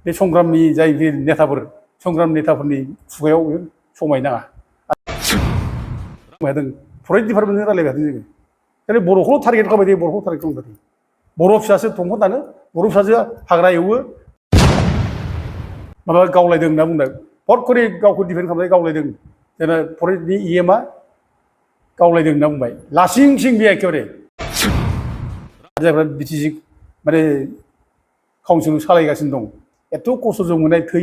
बे संग्रामनि जाय नेताफोर संग्राम नेताफोरनि खुगायाव समाय नाङा फरेस्ट डिपार्टमेन्टजों रायलायबाय जोङो खालि बर'खौल' टारगेट खालामबाय थायो बर'खौ टारगेट खालामबाय थायो बर' फिसासो दंफां दानो बर' फिसासो हाग्रा एवो माबा गावलायदों होनना बुंदों फट खरि गावखौ डिफेन्ड खालामनानै गावलायदों जोंना फरेस्टनि इएमआ गावलायदों होनना बुंबाय लासिं सिं बे एखेबारे जायफ्रा बिटिसि माने काउन्सिल सालायगासिनो दं एथ' खस्थ'जों मोननाय थै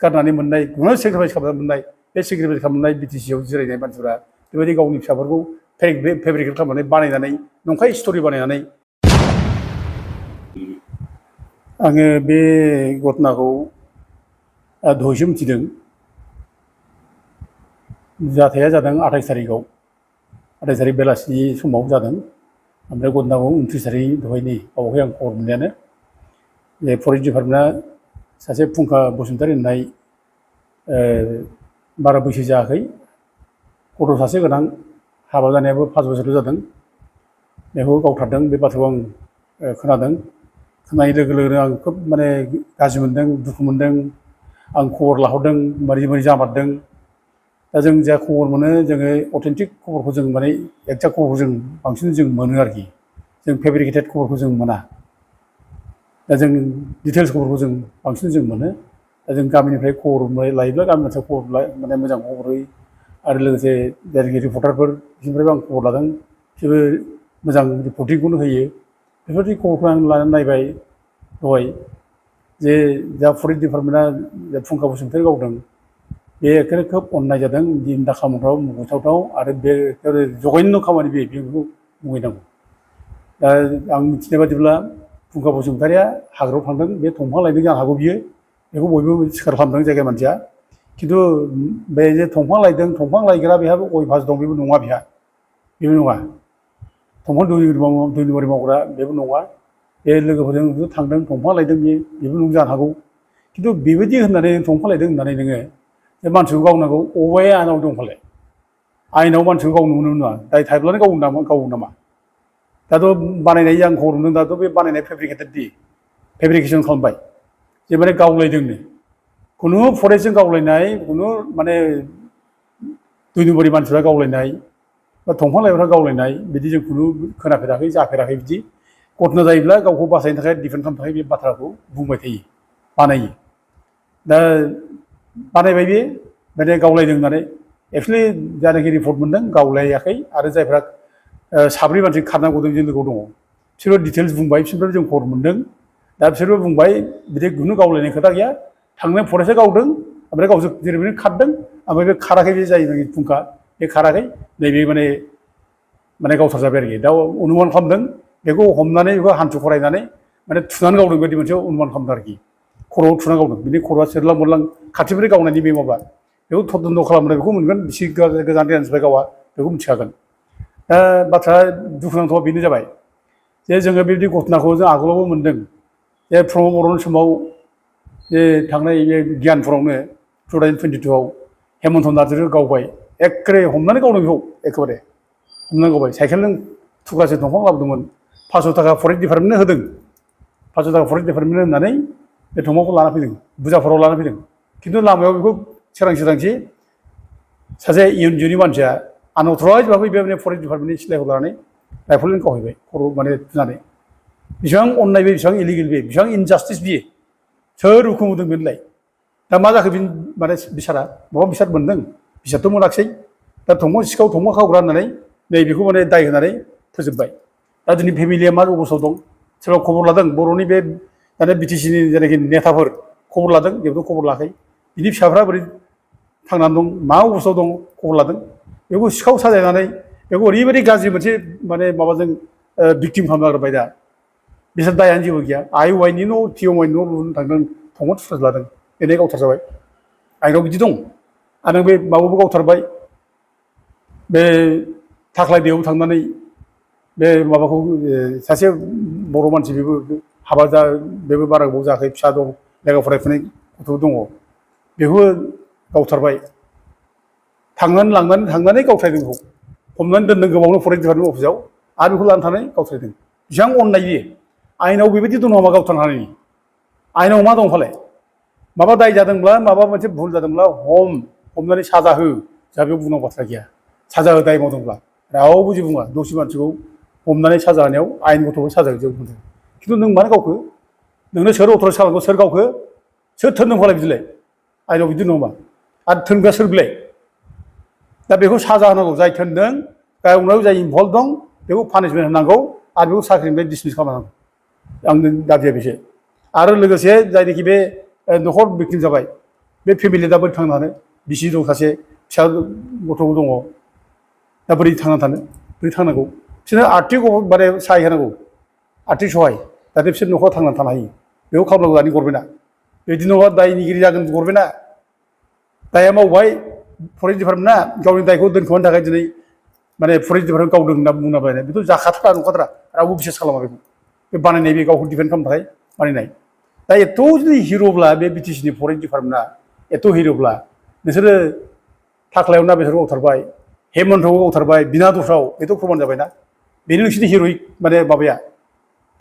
गारनानै मोननाय गुबुन सेक्रिफाइस खालामनानै मोननाय बे सेक्रिफाइस खालामनाय बिटिसिआव जिरायनाय मानसिफोरा बेबायदि गावनि फिसाफोरखौ फेब्रिकेट खालामनानै बानायनानै नंखाय स्ट'रि बानायनानै आङो बे घटनाखौ दहायसो मिथिदों जाथाया जादों 28 तारिखआव 28 तारिख बेलासिनि समाव जादों ओमफ्राय घटनाखौ 29 तारिख दहायनि बावहाय आं खबर मोननायानो जे फरेस्ट डिपार्टमेन्टआ सासे फुंखा बसुमतारी होननाय बारा बैसो जायाखै गथ' सासे गोनां हाबा जानायाबो 5 बोसोरल' जादों बेखौ गावथारदों बे बाथ्राखौ आं खोनादों खोनानाय लोगो लोगोनो आं खोब माने गाज्रि मोनदों दुखु मोनदों आं खबर लाहरदों मारै मारै जामारदों दा जों जा खबर मोनो जोङो अथेन्टिक खबरखौ जों माने एक्जेक्ट खबरखौ जों बांसिन जों मोनो आरोखि जों फेब्रिकेटेड खबरखौ जों मोना दा जों डिटेल्स खबरखौ जों बांसिन जों मोनो दा जों गामिनिफ्राय खबर लायोब्ला गामि ओनसोलाव खबर माने मोजां खबर होयो आरो लोगोसे जायनाखि रिपर्टारफोर बिसोरनिफ्रायबो आं खबर लादों बिसोरबो मोजां रिपर्टिंखौनो होयो बेफोरबायदि खबरखौ आं लानानै नायबाय दहाय जे जा फरेस्ट डिपार्टमेन्टआ फुंखा बसुमतारी गावदों बे एखेबारे खोब अननाय जादों दिन दाखामोनफ्राव मुगैथावथाव आरो बे जघन्य खामानि बेखौ मुगैनांगौ दा आं मिथिनाय बादिब्ला फुंखा बसुमतारीया हाग्रायाव थांदों बे दंफां लायदों जानो हागौ बियो बेखौ बयबो सिखार खालामदों जायगा मानसिया खिन्थु बे जे दंफां लायदों दंफां लायग्रा बेहाबो गय भास दं बेबो नङा बेहा बेबो नङा दंफां दुलिबारि मावग्रा बेबो नङा बे लोगोफोरजों थांदों दंफां लायदों बेबो नों जानो हागौ खिन्थु बेबायदि होननानै दंफां लायदों होननानै नोङो बे मानसिखौ गावनांगौ अबे आयेनाव दं फालाय आयेनाव मानसिखौ गावनो मोनो नङा दाय थायोब्लानो गावो नामा दाथ' बानायनाय आं खबर मोनदों दाथ' बे बानायनाय फेब्रिकेसन खालामबाय जे माने गावलायदोंनो खुनु फरेस्टजों गावलायनाय खुनु माने दुइ नम्बरनि मानसिफ्रा गावलायनाय बा दंफां लाइफांफ्रा गावलायनाय बिदि जों खुनु खोनाफेराखै जाफेराखै बिदि घटना जायोब्ला गावखौ बासायनो थाखाय डिफेन्ड खालामनो थाखाय बे बाथ्राखौ बुंबाय थायो बानायो दा बानायबाय बे माने गावलायदों होननानै एक्सुवेलि जायनाखि रिपर्ट मोनदों गावलायाखै आरो जायफ्रा साब्रै मानसि खारना गदों जों लोगोआव दङ बिसोरबो डिटेल्स बुंबाय बिसोरनिफ्राय जों खबर मोनदों दा बिसोरबो बुंबाय बिदि खुनु गावलायनाय खोथा गैया थांनाय फरेस्टआ गावदों ओमफ्राय गावसोर जेरैबायदि खारदों ओमफ्राय बे खाराखै बे जायनाखि फुंखा बे खाराखै नैबे माने गावथार जाबाय आरोखि दा अनुमान खालामदों बेखौ हमनानै बेखौ हान्थु खरायनानै माने थुनानै गावदों बायदि मोनसे अनुमान खालामदों आरोखि खर'आव थुनानै गावदों बिनि खर'आ सेरलां मोरलां खाथिनिफ्राय गावनायनि बे माबा बेखौ तदन्त खालामनाय बेखौ मोनगोन बिसि गोजान गोजाननिफ्राय गावा बेखौ मिथिखागोन दा बाथ्राया दुखुनांथावा बेनो जाबाय जे जोङो बेबायदि घटनाखौ जों आगोलावबो मोनदों जे प्रमद बर'नि समाव जे थांनाय बे गियानपुरावनो 2022आव हेमन्त नार्जारिखौ गावबाय एखेबारे हमनानै गावदों बेखौ एखेबारे हमनानै गावबाय साइकेलजों थुख्रासे दंफां लाबोदोंमोन 500 थाखा फरेस्ट डिपार्टमेन्टनो होदों 500 थाखा फरेस्ट डिपार्टमेन्टनो होननानै बे दंफांखौ लाना फैदों बुरजाफोराव लाना फैदों खिन्थु लामायाव बेखौ सोरांसि सासे इयुनजोनि मानसिया आनअथराइज भाबै बे फरेस्ट डिपार्टमेन्टनि सिलायखौ लानानै राइफलजों गावहैबाय खर' माने थुनानै बेसेबां अननाय बे बेसेबां इलिगेल बे बेसेबां इनजास्टिस बियो सोर हुकुम होदों बेनोलाय दा मा जाखो बे माने बिसारा माबा बिसार मोनदों बिसारथ' मोनाखिसै दा दंफां सिखाव दंफां खावग्रा होननानै नैबेखौ माने दाय होनानै फोजोबबाय दा दिनै फेमिलिया मा अबस्थायाव दं सोरबा खबर लादों बर'नि बे दानि बिटिसिनि जायनाखि नेताफोर खबर लादों बेबोथ' खबर लायाखै बिनि फिसाफ्रा बोरै थांनानै दं मा अबस्थायाव दं खबर लादों बेखौ सिखाव साजायनानै बेखौ ओरैबायदि गाज्रि मोनसे माने माबाजों भिक्टिम खालामना गारबाय दा बिसोर दायानो जेबो गैया आइ वाइनि न' टिएमआइनि न' लुनो थांदों दंफां थुख्रासे लादों बेनो गावथार जाबाय आइनाव बिदि दं आरो बे माबाबो गावथारबाय बे थाख्लाय दैयाव थांनानै बे माबाखौ सासे बर' मानसि बेबो हाबा बेबो बारा गोबाव जायाखै फिसा दं लेखा फरायफुनाय गथ' दङ बेखौ गावथारबाय थांनानै गावथारदों बेखौ हमनानै दोनदों गोबावनो फरेस्ट डिपार्टमेन्ट अफिसाव आरो बेखौ लानानै थांनानै गावथारदों बेसेबां अननाय बियो आयेनाव बेबायदि दं नामा गावथारनो हानायनि आयेनाव मा दं फालाय माबा दाय जादोंब्ला माबा मोनसे भुल जादोंब्ला हमनानै साजा हो जा बेयाव बुंनांगौ बाथ्रा गैया साजा हो दाय मावदोंब्ला रावबो जेबो बुङा दसे मानसिखौ हमनानै साजा होनायाव आयेन गथ'खौ साजा होजोबो बुंदों खिन्थु नों मानो गावखो नोंनो सोर अथ'राइज खालामगौ सोर गावखो सोर थोनदोंफालाय बिदिलाय आयेनाव बिदि नङा आरो थोनग्रा सोर बिलाय दा बेखौ साजा होनांगौ जाय थोनदों गावनाव जाय इनभल्भ दं बेखौ पानिशमेन्ट होनांगौ आरो बेखौ साख्रिनिफ्राय डिसमिस खालामनांगौ आंनि दाबिया बेसो आरो लोगोसे जायनोखि बे न'खर भिक्टिम जाबाय बे फेमिलिया दा बोरै थांनो हानो बिसि दं सासे फिसा गथ' दङ दा बोरै थांना थानो बोरै थांनांगौ बिसोरनो आर्थिक माने सहाय होनांगौ आर्थिक सहाय जाहाथे बिसोर न'खराव थांनानै थानो हायो बेखौ खालामनांगौ दानि गभर्नमेन्टआ बिदि नङा दायनिगिरि जागोन गभर्नमेन्टआ दाया मावबाय फरेस्ट डिपार्टमेन्टआ गावनि दायखौ दोनखोमानो थाखाय दिनै माने फरेस्ट डिपार्टमेन्ट गावदों होनना बुंलाबायनाय बेथ' जाखाथारा नंखाथारा रावबो बिसास खालामा बेखौ बे बानायनाय बे गावखौ डिफेन्ड खालामनो थाखाय बानायनाय दा एथ' जुदि हिर'ब्ला बे बिटिसिनि फरेस्ट डिपार्टमेन्टआ एथ' हिर'ब्ला नोंसोरो थाख्लायाव ना बेसोरखौ गावथारबाय हेमन्तखौ गावथारबाय बिना दसाव बेथ' प्रमान जाबायना बेनो नोंसोरनि हिर'इक माने माबाया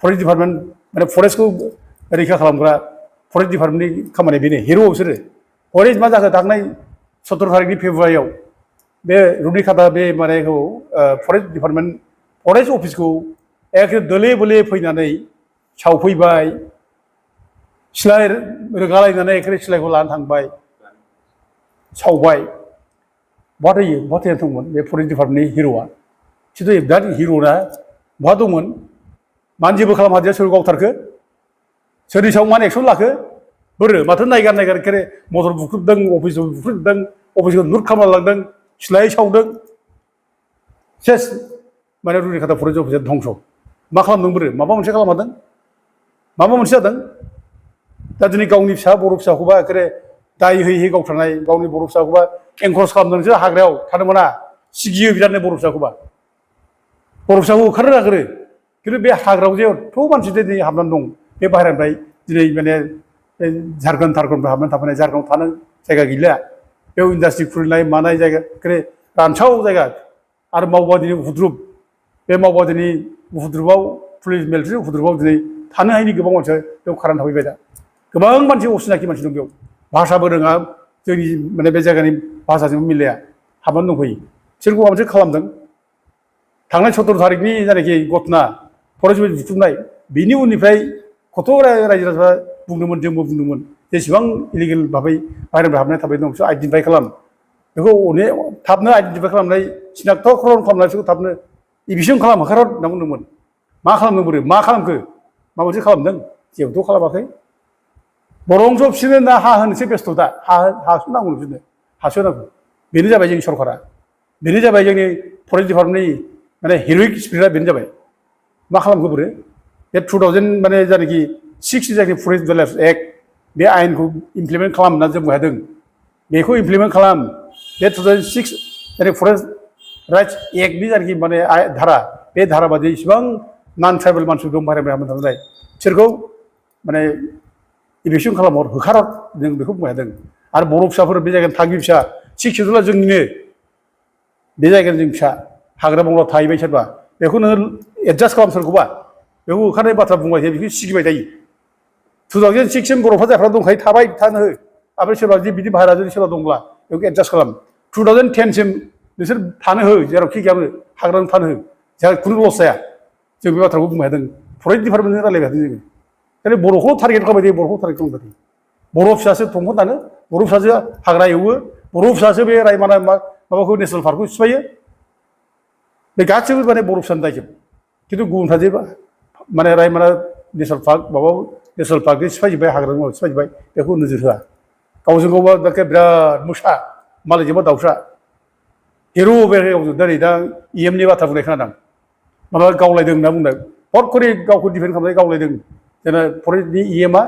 फरेस्ट डिपार्टमेन्ट माने फरेस्टखौ रैखा खालामग्रा फरेस्ट डिपार्टमेन्टनि खामानिया बेनो हिर' बिसोरो फरेस्ट मा जाखो थांनाय 17 तारिखनि फेब्रुवारियाव बे रुनिकाटा बे मानेखौ फरेस्ट डिपार्टमेन्ट फरेस्ट अफिसखौ एखे दोले बोले फैनानै सावफैबाय सिला रोगालायनानै एखे सिलायखौ लानानै थांबाय सावबाय बहा थैनानै दंमोन बे फरेस्ट डिपार्टमेन्टनि हिर'आ खिन्थु बिराद हिर'ना बहा दंमोन मानो जेबो खालामहादिया सोर गावथारखो सोरनि सायाव मानो एक्सन लाखो बोरो माथो नायगार एखे मटर बुख्रुबदों अफिसखौ बुख्रुबदों अफिसखौ लुट खालामना लांदों सिलाय सावदों सेस माने रुनिकाटा फरेस्ट अफिसा धंस मा खालामदों बोरो माबा मोनसे खालामहादों माबा मोनसे जादों दा दिनै गावनि फिसा बर' फिसाखौबा एखे दाय होयै गावथारनाय गावनि बर' फिसाखौबा एनकरेज खालामदोंसो हाग्रायाव थानो मोना सिगियो बिरादनो बर' फिसाखौबा बर' फिसाखौ होखारनो नागिरो खिन्थु बे हाग्रायाव जे एथ' मानसि दिनै हाबनानै दं बे बाहेरानिफ्राय दिनै माने झारखन्ड थारखन्डनिफ्राय हाबनानै थाफैनाय झारखन्डआव थानो जायगा गैला बेयाव इन्डास्ट्रि खुलिनाय मानाय जायगा एखे रानसाव जायगा आरो मावबादिनि उपद्रुब बे मावबादिनि उपद्रुबाव पुलिस मिलिटारि उपद्रुबाव दिनै थानो हायैनि गोबां मानसिया बेयाव खारनानै थाफैबाय दा गोबां मानसि असिनाखि मानसि दं बेयाव भाषाबो रोङा जोंनि माने बे जायगानि भाषाजों मिलाया हाबनानै दंफैयो बिसोरखौ माबा मोनसे खालामदों थांनाय 17 तारिखनि जायनाखि घटना फरेस्ट बुथुमनाय बिनि उननिफ्राय कत' रायजो राजाफ्रा बुंदोंमोन जोंबो बुंदोंमोन जेसेबां इलिगेल भाबै बाहेरनिफ्राय हाबनाय थाबाय दं बिसोर आइडेन्टिफाइ खालाम बेखौ अनेक थाबनो आइडेन्टिफाइ खालामनाय सिनाक्त'करन खालामनाय बिसोरखौ थाबनो इभिसन खालाम होखार होनना बुंदोंमोन मा खालामदों बोरो मा खालामखो मा मोनसे खालामदों जेबोथ' खालामाखै बरंस' बिसोरनो ना हा होनोसो बेस्थ' दा हासो नांगौ बिसोरनो हासो नांगौ बेनो जाबाय जोंनि सरकारा बेनो जाबाय जोंनि फरेस्ट डिपार्टमेन्टनि माने हिर'इक स्पिरिटआ बेनो जाबाय मा खालामखो बोरो बे 2000 माने जायनाखि 6 जायनाखि फरेस्ट डिवेलप्स एक्ट बे आयेनखौ इमप्लिमेन्ट खालाम होनना जों बुंदों बेखौ इमप्लिमेन्ट खालाम बे 2006 जायनाखि फरेस्ट राइट्स एक्टनि जायनाखि माने धारा बे धारा बादि इसिबां नन ट्राइबेल मानसिफोर दं बाहेरानिफ्राय हाबनानै थानाय बिसोरखौ माने इभिक्सन खालामहर होखारहर जों बेखौ बुंदों आरो बर' फिसाफोर बे जायगानि थागिबि फिसा 6 शेड्युला जोंनिनो बे जायगानि जों फिसा हाग्रा बंग्रा थाहैबाय सोरबा बेखौ नोङो एडजास्ट खालाम सोरखौबा बेखौ होखारनाय बाथ्रा बुंबाय थायो बेखौ सिगिबाय थायो 2006 सिम बर'फ्रा जायफ्रा दंखायो थाबाय थानो हो ओमफ्राय सोरबा जुदि बिदि बाहेरा जुदि सोरबा दंब्ला बेखौ एडजास्ट खालाम 2010 सिम नोंसोर थानो हो जेरावखि गैयाबो हाग्रायाव थानो हो जोंहा खुनु लस जाया जों बे बाथ्राखौ बुंबाय थादों फरेस्ट डिपार्टमेन्टजों रायलायबाय थादों जोङो खालि बर'खौ टारगेट खालामबाय थायो बर'खौ टारगेट खालामबाय थायो बर' फिसासो दंफां दानो बर' फिसासो हाग्रा एवो बर' फिसासो बे रायमना माबाखौ नेसनेल पार्कखौ सिफायो बे गासैबो माने बर' फिसानि दायजोब खिन्थु गुबुनफ्रा जे माने रायमना नेसनेल पार्क माबा नेसनेल पार्कखौ सिफायजोब्बाय हाग्रा सिफायजोब्बाय बेखौ नोजोर होआ गावजों गावबा बिराद मोसा मालायजोंबा दाउसा हिर' बे दिनै दा EMनि बाथ्रा बुंनाय खोनादों माबा गावलायदों होनना बुंदों हरखरि गावखौ डिफेन्ड खालामनानै गावलायदों जोंना फरेस्टनि EMआ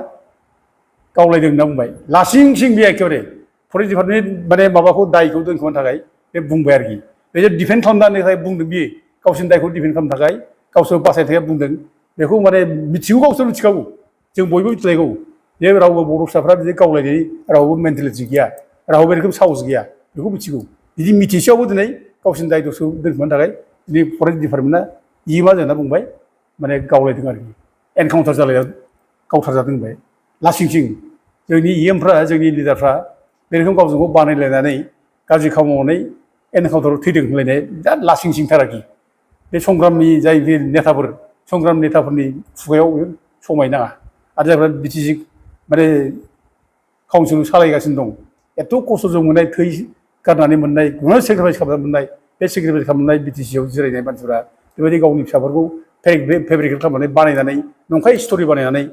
गावलायदों होनना बुंबाय लासिं सिं बे एखेबारे फरेस्ट डिपार्टमेन्टनि माने माबाखौ दायखौ दोनखोमानो थाखाय बे बुंबाय आरोखि बे जे डिफेन्ड खालामनानै थाखाय बुंदों बियो गावसोरनि दायखौ डिफेन्ड खालामनो थाखाय गावसोर बासायनो थाखाय बुंदों बेखौ माने मिथिगौ गावसोर मिथिखागौ जों बयबो मिथिलायगौ जे रावबो बर' फिसाफ्रा बिदि गावलायनाय रावबो मेन्टेलिटि गैया रावबो बे रोखोम साहस गैया बेखौ मिथिगौ बिदि मिथिसेयावबो दिनै गावसोरनि दाय दसखौ दोनखोमानो थाखाय दिनै फरेस्ट डिपार्टमेन्टआ EMआ जोंना बुंबाय माने गावलायदों आरोखि एनकाउन्टार जालायना गावथारजादों होनबाय लासिं सिं जोंनि इएमफ्रा जोंनि लिडारफ्रा बे रोखोम गावजों गाव बानायलायनानै गाज्रि खामानि मावनानै एनकाउन्टाराव थैदों होनलायनाय बिराद लासिं सिंथार आरोखि बे संग्रामनि जाय नेताफोर संग्राम नेताफोरनि खुगायाव समाय नाङा आरो जायफ्रा बिटिसि माने काउन्सिल सालायगासिनो दं एथ' खस्थ'जों मोननाय थै गारनानै मोननाय गुबुन सेक्रिफाइस खालामनानै मोननाय बे सेक्रिफाइस खालामनाय बिटिसिआव जिरायनाय मानसिफोरा बेबायदि गावनि फिसाफोरखौ फेब्रिकेट खालामनानै बानायनानै नंखाय स्ट'रि बानायनानै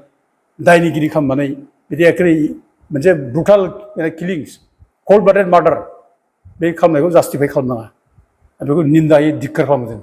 दायनिगिरि खालामनानै बिदि एखेबारे मोनसे ब्रुटाल किलिंस कल्ड ब्लाडेड मार्डार बे खालामनायखौ जास्टिफाइ खालामनाङा बेखौ निन्दायै धिक्कार खालामो जों